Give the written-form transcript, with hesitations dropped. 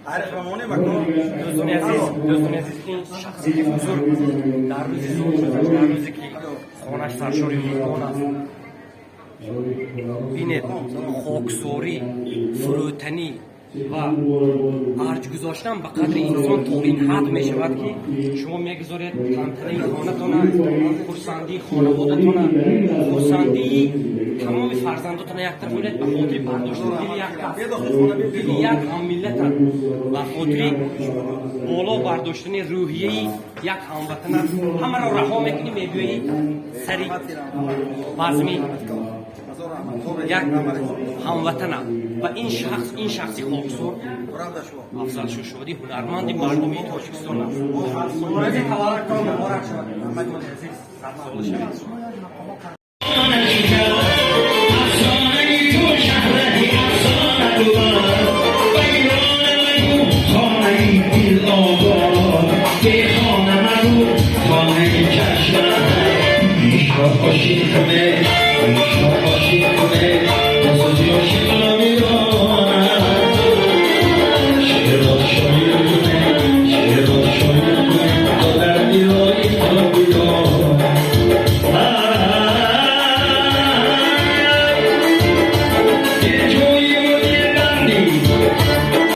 Дӯстони азиз, дӯстони азиз, ин шахсияти бузург дар рӯзи зодрӯзаш, дар рӯзе ки хонаш саршори меҳмон аст, бинед, хоксорӣ, фурӯтанӣ ва арҷ гузоштан ба қадри инсон то ин ҳад мешавад, ки шумо мегузоред тантанаи хонатона, хурсандии хонаводатона, хурсандии тамоми фарзандотона як тараф мелед, ба хотири бардоштани дили як кас, дили як ҳаммиллатат, ба хотири боло бардоштани рӯҳияи як ҳамватанат ҳамаро раҳо мекунӣ, мебиёӣ сари базми як ҳамватанам. Ва ин шахс, ин шахси хоксор, Афзал Шошодӣ, ҳунарманди мардумии Тоҷикистон аст. Рӯзи таваллудтон муборак шавад, ҳамагони азиз, садсола шавед. Афсонаи ту шаҳрати афсона буд, вайрона магӯ, хонаи дил обод, бехона магӯ, хонаи чашмам. Ишқо ошиқ куне, ишқо ошиқ.